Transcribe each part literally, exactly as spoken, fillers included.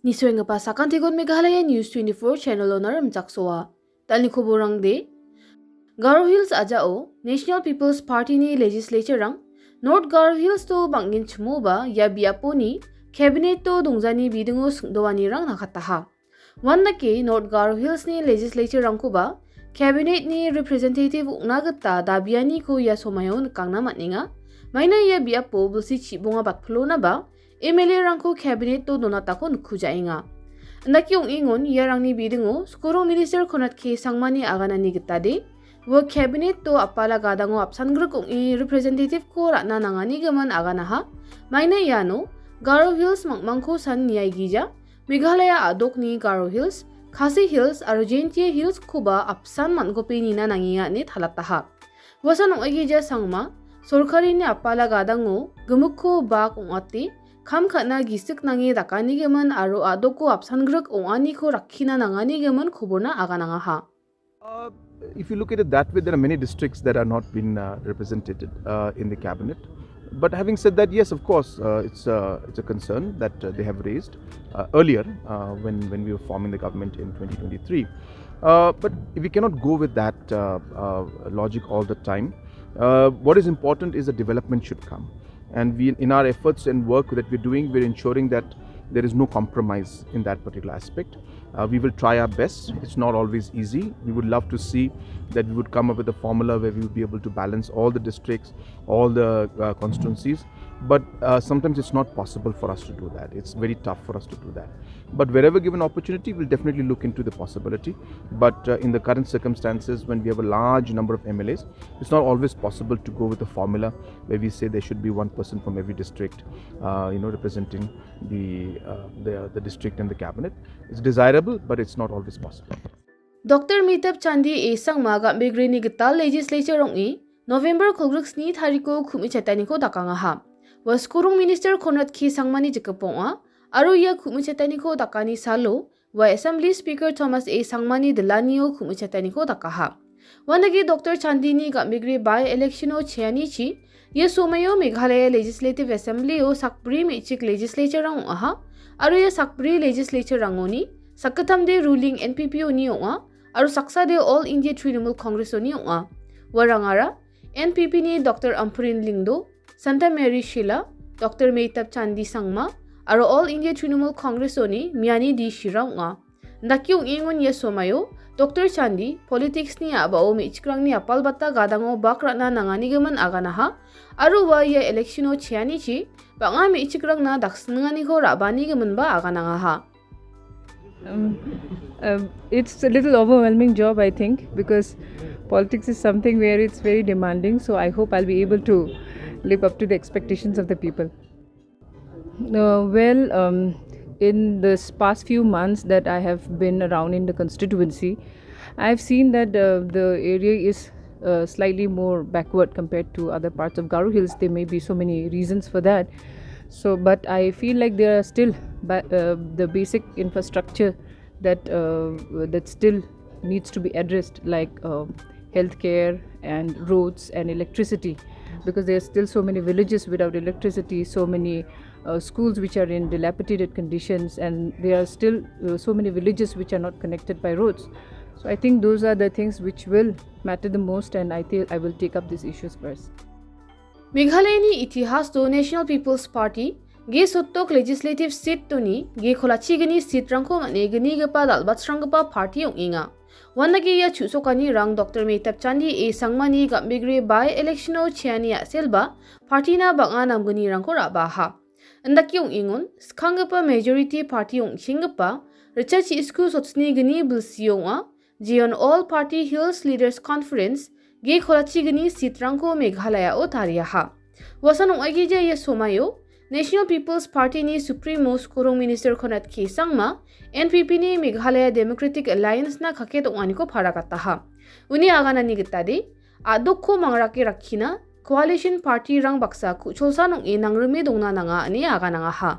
Nisoenggipa sakantikon Meghalaya News twenty-four channel-ona rimchaksoa. Dalni koborangde, Garo Hills ajao National People's Party-ni legislature-rang North Garo Hills-o bang·gen chimoba ia biaponi cabinet-o dongjani bidingo singdoanirang nakataha. Uandake North Garo Hills-ni legislature-rangkoba cabinet-ni representative ong·na gita dabianiko ia somaio nikangna man·enga. Maina ia biapo bilsi chibonga batpilonaba M L A-rangko cabinet-o donatako nikkujaenga. Indake ong·engon iarangni bidingo Skoro Minister Conrad K Sangmani aganani gitade, ua cabinet-o apala gadango apsangrik ong·e representative-ko ra·na nanganigimin aganaha. Maina iano Garo Hills mangmangko san niaigija, Meghalaya a·dokni Garo Hills, Khasi Hills aro Jaintia Hills-koba apsan man·gope nina nangenga ine talataha. Uasan ong·aigija Sangma, sorkarini apala gadango gimikko bak ong·ate, kam ka·na gisik nange dakanigimin aro a·doko apsangrik ong·aniko rakkina nanganigimin koborna aganangaha. Uh, if you look at it that way, there are many districts that are not been, uh, represented, uh, in the cabinet. But having said that, yes, of course, uh, it's, uh, it's a concern that, uh, they have raised, uh, earlier, uh, when, when we were forming the government in twenty twenty-three. Uh, but we cannot go with that, uh, uh, logic all the time. Uh, what is important is the development should come. And we, in our efforts and work that we're doing, we're ensuring that there is no compromise in that particular aspect. Uh, we will try our best. It's not always easy. We would love to see that we would come up with a formula where we would be able to balance all the districts, all the, uh, constituencies. But, uh, sometimes it's not possible for us to do that. It's very tough for us to do that. But wherever given opportunity, we'll definitely look into the possibility. But, uh, in the current circumstances, when we have a large number of M L As, it's not always possible to go with a formula where we say there should be one person from every district, uh, you know, representing the, uh, the, the district and the cabinet. It's desirable, but it's not always possible. Doctor Mehtab Chandi A Sangma Gambegre-ni gital legislature ong·e November kolgrik sni tariko ku·michataniko dakangaha. Ua skurung Minister Conrad K Sangmani jikip ong·a, aro ia ku·michataniko dakani salo ua Assembly Speaker Thomas A Sangmani dilanio ku·michataniko dakaha. Uandake Doctor Chandini Gambegre by-election-o cheanichi, ia somaio Meghalaya Legislative Assembly-o sakbri me·chik legislature-rang ong·aha, aro ia sakbri legislature-rangoni sakgittamde ruling N P P-oni ong·a, aro saksade All India Trinamool Congress-oni ong·a. Uarangara N P P-ni Doctor Ampareen Lyngdoh, Santa Mary Shylla, Doctor Mehtab Chandni Sangma, aro All India Trinamool Congress-oni Miyani D Shira ong·a. Indake ong·engon ia somaio Doctor Chandni politics-ni a·bao me·chikrangni apalbata gadango bak ra·na nanganigimin aganaha, aro ua ia election-o cheanichi bang·a me·chikrangna daksninganiko ra·banigiminba aganangaha. Um, um, it's a little overwhelming job, I think, because politics is something where it's very demanding. So I hope I'll be able to live up to the expectations of the people. Uh, well, um, in this past few months that I have been around in the constituency, I've seen that, uh, the area is uh, slightly more backward compared to other parts of Garo Hills. There may be so many reasons for that. So, but I feel like there are still ba- uh, the basic infrastructure that uh, that still needs to be addressed, like uh, healthcare and roads and electricity, because there are still so many villages without electricity, so many uh, schools which are in dilapidated conditions, and there are still uh, so many villages which are not connected by roads. So I think those are the things which will matter the most, and I think I will take up these issues first. Meghalayani itihasto National People's Party ge sottok legislative seat-oni ge kolachigni seat-rangko man·e gnigipa dal·batsranggipa party ong·enga. Uandake ia chu·sokanirang Doctor Mehtab Chandni A Sangmani Gambegre by-election-o cheani a·selba party-na bang·a namgnirangko ra·baaha. Indake ong·engon skanggipa majority party ong·chenggipa richa chi·sku sotsni gni bilsi ong·a, jeon All Party Hills Leaders Conference ge kolachigni seat-rangko Meghalaya-o tariaha. Uasan ong·aigija ia somaio National People's Party-ni Supremo skurung Minister Conrad K Sangma, N P P-ni Meghalaya Democratic Alliance-na kaket ong·aniko paragataha. Uni aganani gitade, a·dokko mangrake rakkina coalition party-rang baksa ku·cholsa nong·e nangrime dongna nanga ine aganangaha.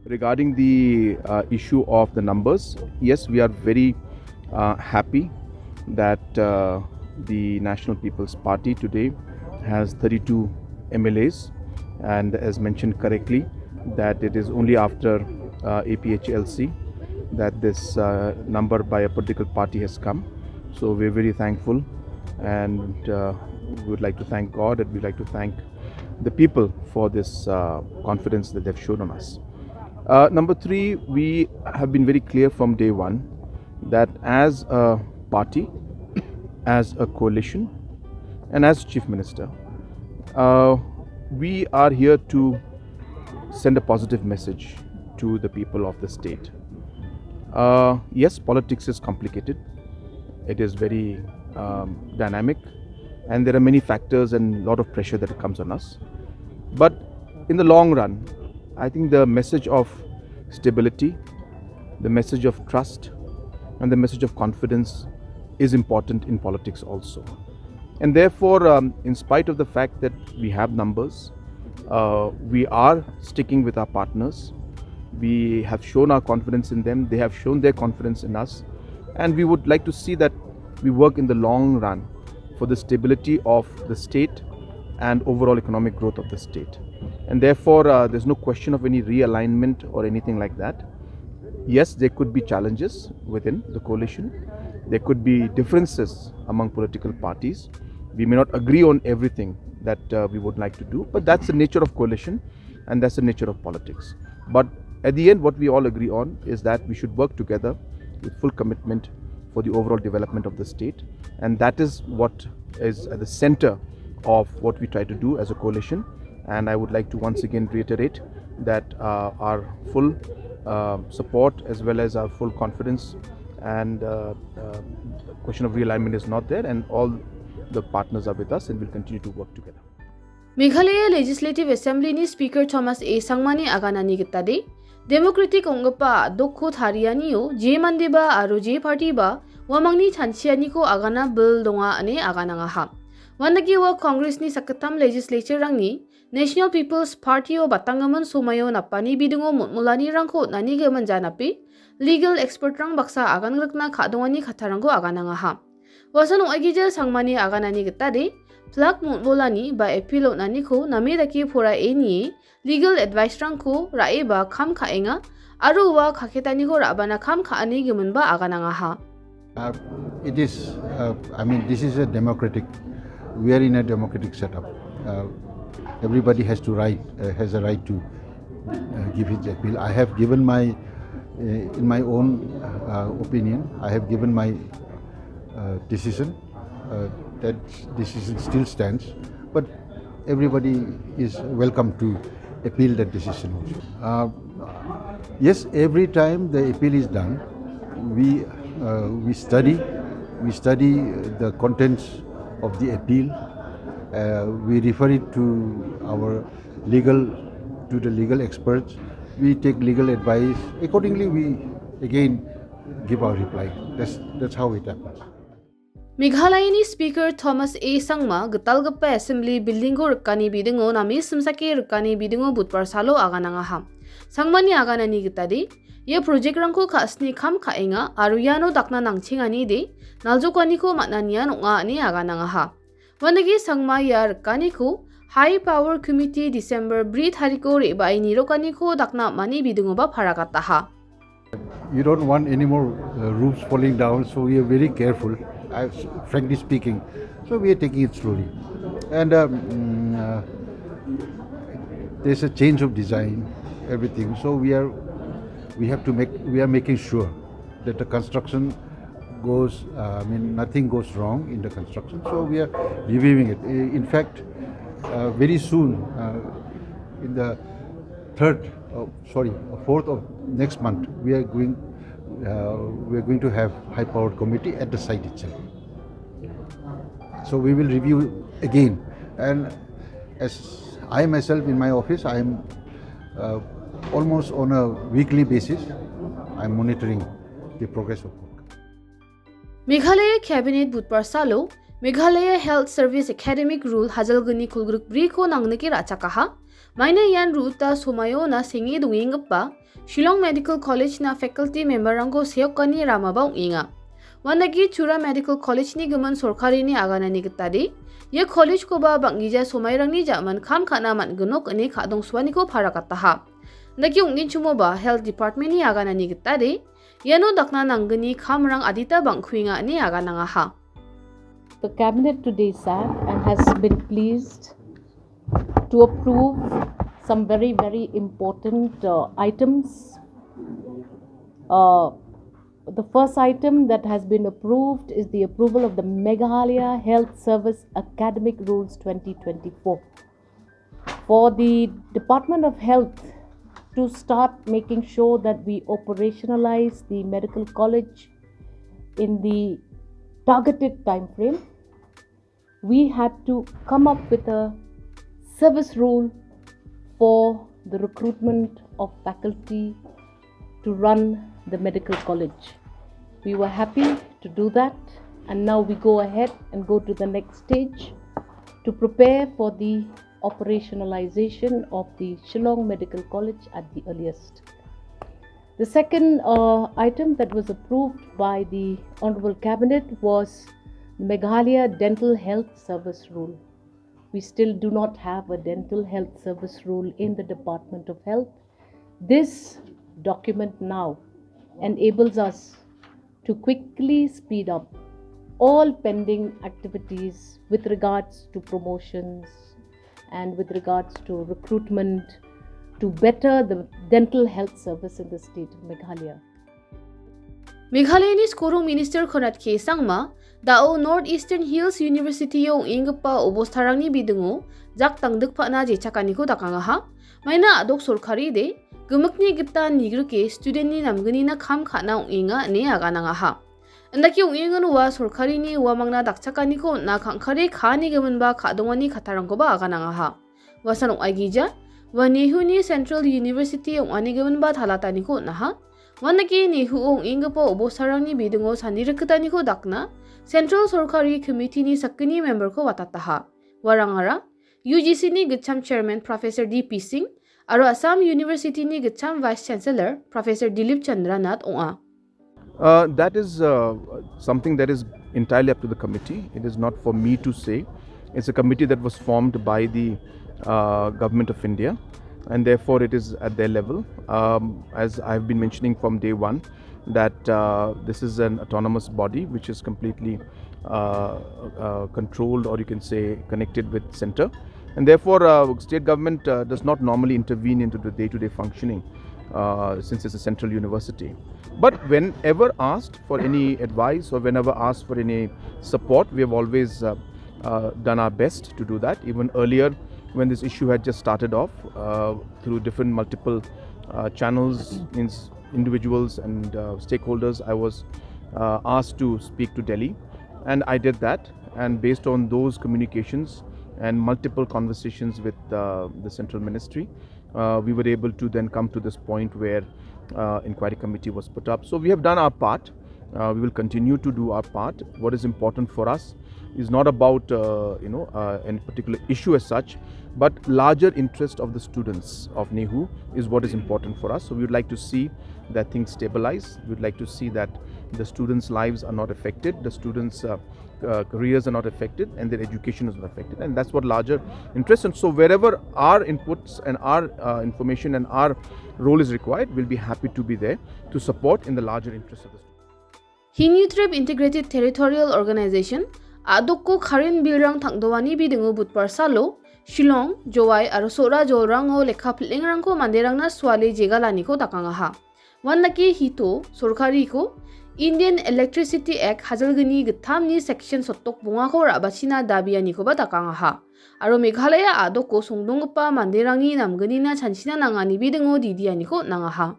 Regarding the uh, issue of the numbers, yes, we are very uh, happy that uh, the National People's Party today has thirty-two M L As, and as mentioned correctly, that it is only after uh, A P H L C, that this uh, number by a political party has come. So we're very thankful, and uh, we would like to thank God, and we'd like to thank the people for this uh, confidence that they've shown on us. Uh, number three, we have been very clear from day one that as a party, as a coalition, and as Chief Minister, uh, we are here to send a positive message to the people of the state. Uh, yes, politics is complicated. It is very um, dynamic, and there are many factors and lot of pressure that comes on us. But in the long run, I think the message of stability, the message of trust, and the message of confidence is important in politics also. And therefore, um, in spite of the fact that we have numbers, uh, we are sticking with our partners. We have shown our confidence in them. They have shown their confidence in us. And we would like to see that we work in the long run for the stability of the state and overall economic growth of the state. And therefore, uh, there's no question of any realignment or anything like that. Yes, there could be challenges within the coalition. There could be differences among political parties. We may not agree on everything that uh, we would like to do, but that's the nature of coalition and that's the nature of politics. But at the end, what we all agree on is that we should work together with full commitment for the overall development of the state, and that is what is at the center of what we try to do as a coalition. And I would like to once again reiterate that uh, our full uh, support as well as our full confidence and uh, uh, question of realignment is not there, and all the partners are with us and will continue to work together. Meghalaya Legislative Assembly-ni Speaker Thomas A Sangmani aganani gitade, Democratic ong·gipa a·dokko tarianio je mandeba aro je party-ba uamangni chanchianiko agana bil donga ine aganangaha. Uandake ua Congress-ni sakgittam legislature-rangni National People's Party-o batanggimin somaio napani bidingo motmolanirangko on·ani gimin janape legal expert-rang baksa agangrikna ka·dongani kattarangko aganangaha. Uasan ong·aigija Sangmani aganani gitade, plak motmolani ba appeal on·aniko name dake porae nie legal advice-rangko ra·eba kam ka·enga aro ua kaketaniko ra·bana kam ka·ani giminba aganangaha. Uh, it is, uh, I mean, this is a democratic, we are in a democratic setup. Uh, everybody has to right, uh, has a right to uh, give his appeal. I have given my, uh, in my own uh, opinion, I have given my uh, decision. Uh, that decision still stands, but everybody is welcome to appeal that decision also. Uh, yes, every time the appeal is done, we uh, we study, we study the contents of the appeal. Uh, we refer it to our legal, to the legal experts. We take legal advice. Accordingly, we again give our reply. That's that's how it happens. Meghalayani Speaker Thomas A Sangma gitalgipa Assembly building-ko rikani bidingo name simsake rikani bidingo Budbar salo aganangaha. Sangmani aganani gitade, ia project-rangko ka·sni kam ka·enga aro iano dakna nangchengani de, naljokaniko man·anian ong·a ine aganangaha. Uandake Sangma ia rikaniko High Power Committee December bri tariko re·bae nirokaniko dakna am·ani bidingoba paragataha. You don't want any more uh, roofs falling down, so we are very careful, I, frankly speaking. So we are taking it slowly. And um, mm, uh, there's a change of design, everything. So we are, we have to make, we are making sure that the construction goes, uh, I mean, nothing goes wrong in the construction. So we are reviewing it. I- In fact, uh, very soon, uh, in the third, uh, sorry, fourth of next month, we are going, uh, we are going to have high-powered committee at the site itself. So we will review again. And as I myself in my office, I am uh, almost on a weekly basis, I am monitoring the progress of work. Meghalaya Cabinet Budbar salo Meghalaya Health Service Academic Rule hajalgni kolgrik briko nangnike ra·chakaha. Maina ian ruta somaio na senge dongenggipa Shillong Medical College-na faculty member-rangko seokani ramaba ong·enga. Uandake Tura Medical College-ni gimin sorkarini aganani gitade, ia college-koba bang·gija somairangni ja·man kam ka·na man·ginok ine ka·dongsoaniko paragataha. Indake ong·genchimoba Health Department-ni aganani gitade, iano dakna nanggni kamrang adita bang·kuenga ine aganangaha. The cabinet today sat and has been pleased to approve some very, very important, uh, items. Uh, the first item that has been approved is the approval of the Meghalaya Health Service Academic Rules twenty twenty-four. For the Department of Health to start making sure that we operationalize the medical college in the targeted time frame, we had to come up with a service rule for the recruitment of faculty to run the medical college. We were happy to do that, and now we go ahead and go to the next stage to prepare for the operationalization of the Shillong Medical College at the earliest. The second, uh, item that was approved by the Honorable Cabinet was the Meghalaya Dental Health Service Rule. We still do not have a dental health service rule in the Department of Health. This document now enables us to quickly speed up all pending activities with regards to promotions and with regards to recruitment to better the dental health service in the state of Meghalaya. Meghalayani Skoro Minister Conrad K Sangma, da·o North Eastern Hills University-o ong·enggipa obostarangni bidingo jak dangdikpana jechakaniko dakangaha. Maina a·dok sorkari de, gimikni gita nigrike student-ni namgnina kam ka·na ong·enga ine aganangaha. Indake ong·engon ua sorkarini uamangna dakchakaniko on·na kangkare kaanigiminba ka·dongani kattarangkoba aganangaha. Uasan ong·aigija, ua Nehuni Central University ong·anigiminba talataniko on·aha. Uandake Nehu ong·enggipa obostarangni bidingo sanirikgitaniko dakna Central Sorkari Committee-ni sakgni member-ko watataha. Uarangara U G C-ni gitcham Chairman Professor D P Singh aro Assam University-ni gitcham Vice Chancellor Professor Dilip Chandranath ong·a. Uh, that is, uh, something that is entirely up to the committee. It is not for me to say. It's a committee that was formed by the, uh, Government of India, and therefore it is at their level. Um, as I've been mentioning from day one, that, uh, this is an autonomous body which is completely, uh, uh, controlled, or you can say connected with center, and therefore, uh, state government, uh, does not normally intervene into the day-to-day functioning, uh, since it's a central university. But whenever asked for any advice or whenever asked for any support, we have always, uh, uh, done our best to do that. Even earlier, when this issue had just started off, uh, through different multiple, uh, channels, means individuals and, uh, stakeholders, I was, uh, asked to speak to Delhi, and I did that. And based on those communications and multiple conversations with, uh, the central ministry, uh, we were able to then come to this point where, uh, inquiry committee was put up. So we have done our part. Uh, we will continue to do our part. What is important for us is not about, uh, you know, uh, any particular issue as such, but larger interest of the students of Nehu is what is important for us. So we would like to see that things stabilize. We would like to see that the students' lives are not affected, the students', uh, uh, careers are not affected, and their education is not affected. And that's what larger interest. And so wherever our inputs and our, uh, information and our role is required, we'll be happy to be there to support in the larger interest of the students. Hinyu Trip Integrated Territorial Organization, a·doko current bill-rang tangdoani bidingo Budbar salo, Shillong, Jowai aro Sora jolrango lekka pil·engrangko manderangna suale jegalaniko dakangaha. Uandake hito sorkariko Indian Electricity Act hajalgni gittamni section sotok bongako ra·bachina dabianikoba dakangaha. Aro Meghalaya a·doko songdonggipa manderangni namgnina chanchina nangani bidingo didianiko on·angaha.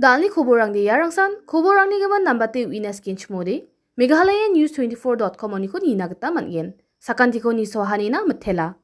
Da·alni koborangde iarangsan, koborangni gimin nambate uina skenchimode, Meghalaya News twenty-four dot com oniko nina gita man·gen. Sakantiko nisoahanina mitela.